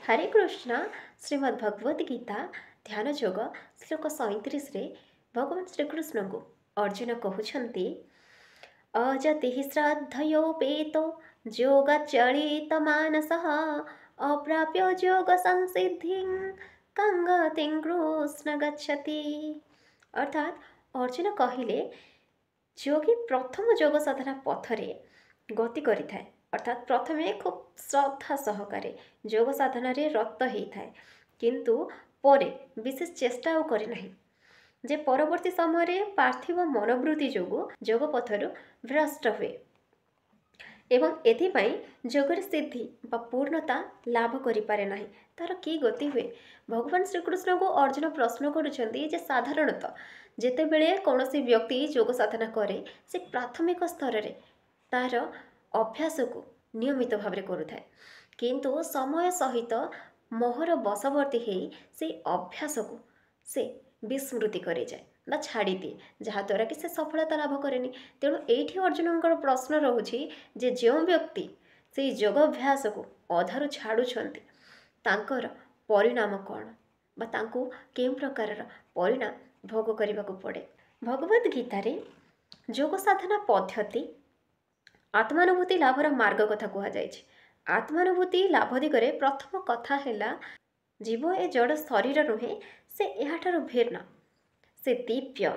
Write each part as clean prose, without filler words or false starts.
ହରେ କୃଷ୍ଣ। ଶ୍ରୀମଦ୍ ଭଗବତ ଗୀତା ଧ୍ୟାନ ଯୋଗ ଶ୍ଲୋକ 37ରେ ଭଗବାନ ଶ୍ରୀକୃଷ୍ଣଙ୍କୁ ଅର୍ଜୁନ କହୁଛନ୍ତି, ଅଯତି ଶ୍ରଦ୍ଧୟୋପେତ ଯୋଗାଚଳିତ ମାନସଃ ଅପ୍ରାପ୍ୟ ଯୋଗ ସଂସିଦ୍ଧିଂ କଙ୍ଗତିଂ କୃଷ୍ଣ ଗଚ୍ଛତି। ଅର୍ଥାତ୍ ଅର୍ଜୁନ କହିଲେ, ଯୋଗୀ ପ୍ରଥମ ଯୋଗ ସାଧନା ପଥରେ ଗତି କରିଥାଏ, ଅର୍ଥାତ୍ ପ୍ରଥମେ ଖୁବ୍ ଶ୍ରଦ୍ଧା ସହକାରେ ଯୋଗ ସାଧନାରେ ରତ ହେଇଥାଏ, କିନ୍ତୁ ପରେ ବିଶେଷ ଚେଷ୍ଟା ଆଉ କରେ ନାହିଁ, ଯେ ପରବର୍ତ୍ତୀ ସମୟରେ ପାର୍ଥିବ ମନୋବୃତ୍ତି ଯୋଗୁଁ ଯୋଗ ପଥରୁ ଭ୍ରଷ୍ଟ ହୁଏ ଏବଂ ଏଥିପାଇଁ ଯୋଗରେ ସିଦ୍ଧି ବା ପୂର୍ଣ୍ଣତା ଲାଭ କରିପାରେ ନାହିଁ, ତାର କି ଗତି ହୁଏ? ଭଗବାନ ଶ୍ରୀକୃଷ୍ଣଙ୍କୁ ଅର୍ଜୁନ ପ୍ରଶ୍ନ କରୁଛନ୍ତି ଯେ ସାଧାରଣତଃ ଯେତେବେଳେ କୌଣସି ବ୍ୟକ୍ତି ଯୋଗ ସାଧନା କରେ, ସେ ପ୍ରାଥମିକ ସ୍ତରରେ ତାର ଅଭ୍ୟାସକୁ ନିୟମିତ ଭାବରେ କରୁଥାଏ, କିନ୍ତୁ ସମୟ ସହିତ ମୋହର ବଶବର୍ତ୍ତୀ ହେଇ ସେଇ ଅଭ୍ୟାସକୁ ସେ ବିସ୍ମୃତି କରିଯାଏ ବା ଛାଡ଼ିଦିଏ, ଯାହାଦ୍ୱାରା କି ସେ ସଫଳତା ଲାଭ କରେନି। ତେଣୁ ଏଇଠି ଅର୍ଜୁନଙ୍କର ପ୍ରଶ୍ନ ରହୁଛି ଯେ ଯେଉଁ ବ୍ୟକ୍ତି ସେଇ ଯୋଗାଭ୍ୟାସକୁ ଅଧାରୁ ଛାଡ଼ୁଛନ୍ତି, ତାଙ୍କର ପରିଣାମ କ'ଣ ବା ତାଙ୍କୁ କେଉଁ ପ୍ରକାରର ପରିଣାମ ଭୋଗ କରିବାକୁ ପଡ଼େ? ଭଗବତ ଗୀତାରେ ଯୋଗ ସାଧନା ପଦ୍ଧତି, ଆତ୍ମାନୁଭୂତି ଲାଭର ମାର୍ଗ କଥା କୁହାଯାଇଛି। ଆତ୍ମାନୁଭୂତି ଲାଭ ଦିଗରେ ପ୍ରଥମ କଥା ହେଲା, ଜୀବ ଏ ଜଡ଼ ଶରୀର ନୁହେଁ, ସେ ଏହାଠାରୁ ଭିନ୍ନ। ସେ ଦିବ୍ୟ,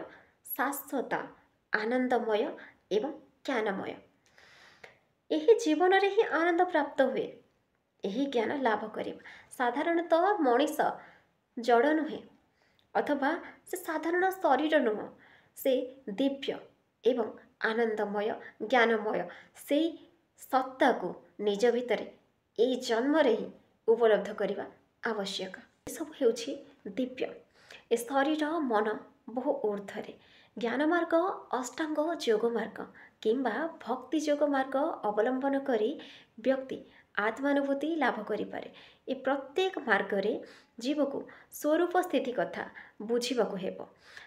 ଶାଶ୍ୱତ, ଆନନ୍ଦମୟ ଏବଂ ଜ୍ଞାନମୟ। ଏହି ଜୀବନରେ ହିଁ ଆନନ୍ଦ ପ୍ରାପ୍ତ ହୁଏ, ଏହି ଜ୍ଞାନ ଲାଭ କରିବା। ସାଧାରଣତଃ ମଣିଷ ଜଡ଼ ନୁହେଁ ଅଥବା ସେ ସାଧାରଣ ଶରୀର ନୁହଁ, ସେ ଦିବ୍ୟ ଏବଂ ଆନନ୍ଦମୟ, ଜ୍ଞାନମୟ। ସେଇ ସତ୍ତାକୁ ନିଜ ଭିତରେ ଏଇ ଜନ୍ମରେ ହିଁ ଉପଲବ୍ଧ କରିବା ଆବଶ୍ୟକ। ଏସବୁ ହେଉଛି ଦିବ୍ୟ, ଏ ଶରୀର ମନ ବହୁ ଉର୍ଦ୍ଧ୍ୱରେ। ଜ୍ଞାନ ମାର୍ଗ, ଅଷ୍ଟାଙ୍ଗ ଯୋଗ ମାର୍ଗ କିମ୍ବା ଭକ୍ତି ଯୋଗ ମାର୍ଗ ଅବଲମ୍ବନ କରି ବ୍ୟକ୍ତି ଆତ୍ମାନୁଭୂତି ଲାଭ କରିପାରେ। ଏ ପ୍ରତ୍ୟେକ ମାର୍ଗରେ ଜୀବକୁ ସ୍ୱରୂପ ସ୍ଥିତି କଥା ବୁଝିବାକୁ ହେବ,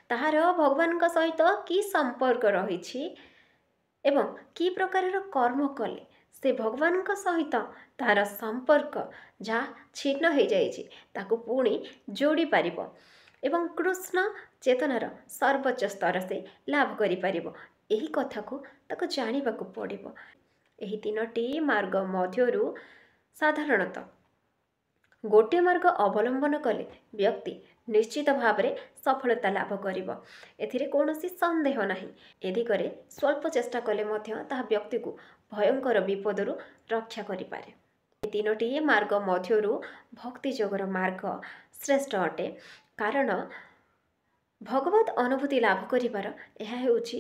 ତାହାର ଭଗବାନଙ୍କ ସହିତ କି ସମ୍ପର୍କ ରହିଛି ଏବଂ କି ପ୍ରକାରର କର୍ମ କଲେ ସେ ଭଗବାନଙ୍କ ସହିତ ତାହାର ସମ୍ପର୍କ ଯାହା ଛିନ୍ନ ହେଇଯାଇଛି ତାକୁ ପୁଣି ଯୋଡ଼ି ପାରିବ ଏବଂ କୃଷ୍ଣ ଚେତନାର ସର୍ବୋଚ୍ଚ ସ୍ତର ସେ ଲାଭ କରିପାରିବ, ଏହି କଥାକୁ ତାକୁ ଜାଣିବାକୁ ପଡ଼ିବ। ଏହି ତିନୋଟି ମାର୍ଗ ମଧ୍ୟରୁ ସାଧାରଣତଃ ଗୋଟିଏ ମାର୍ଗ ଅବଲମ୍ବନ କଲେ ବ୍ୟକ୍ତି ନିଶ୍ଚିତ ଭାବରେ ସଫଳତା ଲାଭ କରିବ, ଏଥିରେ କୌଣସି ସନ୍ଦେହ ନାହିଁ। ଏ ଦିଗରେ ସ୍ୱଳ୍ପ ଚେଷ୍ଟା କଲେ ମଧ୍ୟ ତାହା ବ୍ୟକ୍ତିକୁ ଭୟଙ୍କର ବିପଦରୁ ରକ୍ଷା କରିପାରେ। ଏ ତିନୋଟି ମାର୍ଗ ମଧ୍ୟରୁ ଭକ୍ତି ଯୋଗର ମାର୍ଗ ଶ୍ରେଷ୍ଠ ଅଟେ, କାରଣ ଭଗବତ ଅନୁଭୂତି ଲାଭ କରିବାର ଏହା ହେଉଛି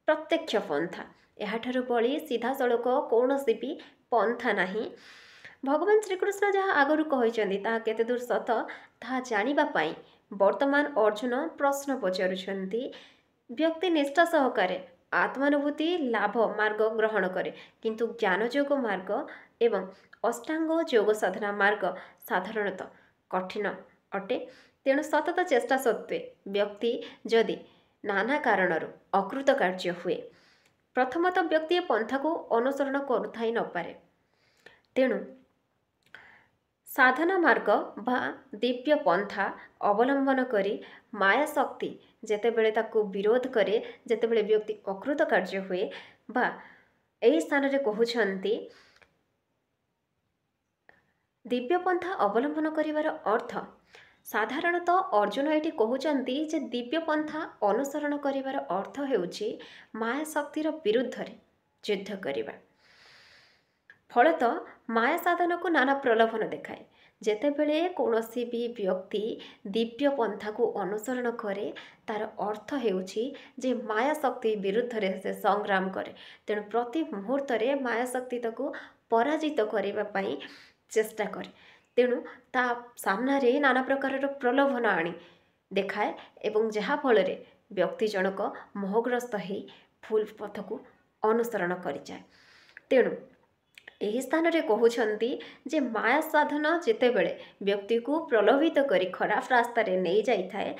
ପ୍ରତ୍ୟକ୍ଷ ପନ୍ଥା। ଏହାଠାରୁ ବଳି ସିଧାସଳଖ କୌଣସି ବି ପନ୍ଥା ନାହିଁ। ଭଗବାନ ଶ୍ରୀକୃଷ୍ଣ ଯାହା ଆଗରୁ କହିଛନ୍ତି ତାହା କେତେ ଦୂର ସତ, ତାହା ଜାଣିବା ପାଇଁ ବର୍ତ୍ତମାନ ଅର୍ଜୁନ ପ୍ରଶ୍ନ ପଚାରୁଛନ୍ତି। ବ୍ୟକ୍ତି ନିଷ୍ଠା ସହକାରେ ଆତ୍ମାନୁଭୂତି ଲାଭ ମାର୍ଗ ଗ୍ରହଣ କରେ, କିନ୍ତୁ ଜ୍ଞାନଯୋଗ ମାର୍ଗ ଏବଂ ଅଷ୍ଟାଙ୍ଗ ଯୋଗ ସାଧନା ମାର୍ଗ ସାଧାରଣତଃ କଠିନ ଅଟେ। ତେଣୁ ସତତ ଚେଷ୍ଟା ସତ୍ତ୍ୱେ ବ୍ୟକ୍ତି ଯଦି ନାନା କାରଣରୁ ଅକୃତକାର୍ଯ୍ୟ ହୁଏ, ପ୍ରଥମତଃ ବ୍ୟକ୍ତି ଏ ପନ୍ଥାକୁ ଅନୁସରଣ କରୁଥାଇ ନପାରେ। ତେଣୁ ସାଧନା ମାର୍ଗ ବା ଦିବ୍ୟ ପନ୍ଥା ଅବଲମ୍ବନ କରି ମାୟା ଶକ୍ତି ଯେତେବେଳେ ତାକୁ ବିରୋଧ କରେ, ଯେତେବେଳେ ବ୍ୟକ୍ତି ଅକୃତକାର୍ଯ୍ୟ ହୁଏ, ବା ଏହି ସ୍ଥାନରେ କହୁଛନ୍ତି ଦିବ୍ୟ ପନ୍ଥା ଅବଲମ୍ବନ କରିବାର ଅର୍ଥ, ସାଧାରଣତଃ ଅର୍ଜୁନ ଏଠି କହୁଛନ୍ତି ଯେ ଦିବ୍ୟ ପନ୍ଥା ଅନୁସରଣ କରିବାର ଅର୍ଥ ହେଉଛି ମାୟା ଶକ୍ତିର ବିରୁଦ୍ଧରେ ଯୁଦ୍ଧ କରିବା। ଫଳତଃ ମାୟା ସାଧନକୁ ନାନା ପ୍ରଲୋଭନ ଦେଖାଏ। ଯେତେବେଳେ କୌଣସି ବି ବ୍ୟକ୍ତି ଦିବ୍ୟ ପନ୍ଥାକୁ ଅନୁସରଣ କରେ, ତାର ଅର୍ଥ ହେଉଛି ଯେ ମାୟା ଶକ୍ତି ବିରୁଦ୍ଧରେ ସେ ସଂଗ୍ରାମ କରେ। ତେଣୁ ପ୍ରତି ମୁହୂର୍ତ୍ତରେ ମାୟା ଶକ୍ତି ତାକୁ ପରାଜିତ କରିବା ପାଇଁ ଚେଷ୍ଟା କରେ। ତେଣୁ ତା ସାମ୍ନାରେ ନାନା ପ୍ରକାରର ପ୍ରଲୋଭନ ଆଣି ଦେଖାଏ ଏବଂ ଯାହାଫଳରେ ବ୍ୟକ୍ତି ଜଣକ ମୋହଗ୍ରସ୍ତ ହେଇ ଭୁଲ ପଥକୁ ଅନୁସରଣ କରିଯାଏ। ତେଣୁ ଏହି ସ୍ଥାନରେ କହୁଛନ୍ତି ଯେ ମାୟା ସାଧନ ଯେତେବେଳେ ବ୍ୟକ୍ତିକୁ ପ୍ରଲୋଭିତ କରି ଖରାପ ରାସ୍ତାରେ ନେଇଯାଇଥାଏ,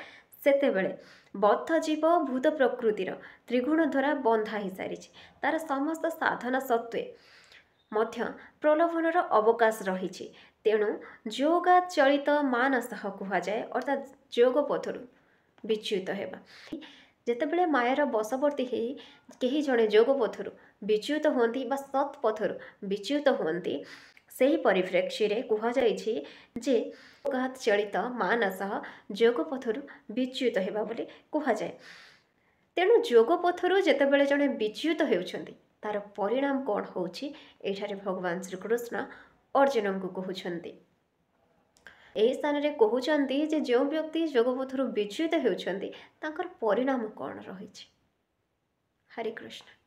ସେତେବେଳେ ବଦ୍ଧ ଜୀବ ଭୂତ ପ୍ରକୃତିର ତ୍ରିଗୁଣ ଦ୍ୱାରା ବନ୍ଧା ହେଇସାରିଛି। ତାର ସମସ୍ତ ସାଧନା ସତ୍ତ୍ୱେ ମଧ୍ୟ ପ୍ରଲୋଭନର ଅବକାଶ ରହିଛି। ତେଣୁ ଯୋଗା ଚଳିତ ମାନସଃ କୁହାଯାଏ, ଅର୍ଥାତ୍ ଯୋଗ ପଥରୁ ବିଚ୍ୟୁତ ହେବା। ଯେତେବେଳେ ମାୟାର ବଶବର୍ତ୍ତୀ ହେଇ କେହି ଜଣେ ଯୋଗ ପଥରୁ ବିଚ୍ୟୁତ ହୁଅନ୍ତି ବା ସତ୍ ପଥରୁ ବିଚ୍ୟୁତ ହୁଅନ୍ତି, ସେହି ପରିପ୍ରେକ୍ଷୀରେ କୁହାଯାଇଛି ଯେ ଯୋଗାତ ଚଳିତ ମାନସଃ, ଯୋଗ ପଥରୁ ବିଚ୍ୟୁତ ହେବା ବୋଲି କୁହାଯାଏ। ତେଣୁ ଯୋଗ ପଥରୁ ଯେତେବେଳେ ଜଣେ ବିଚ୍ୟୁତ ହେଉଛନ୍ତି, ତାର ପରିଣାମ କ'ଣ ହେଉଛି, ଏଠାରେ ଭଗବାନ ଶ୍ରୀକୃଷ୍ଣ ଅର୍ଜୁନଙ୍କୁ କହୁଛନ୍ତି। ଏହି ସ୍ଥାନରେ କହୁଛନ୍ତି ଯେ ଯେଉଁ ବ୍ୟକ୍ତି ଯୋଗ ପଥରୁ ବିଚ୍ୟୁତ ହେଉଛନ୍ତି, ତାଙ୍କର ପରିଣାମ କ'ଣ ରହିଛି। ହରେ କୃଷ୍ଣ।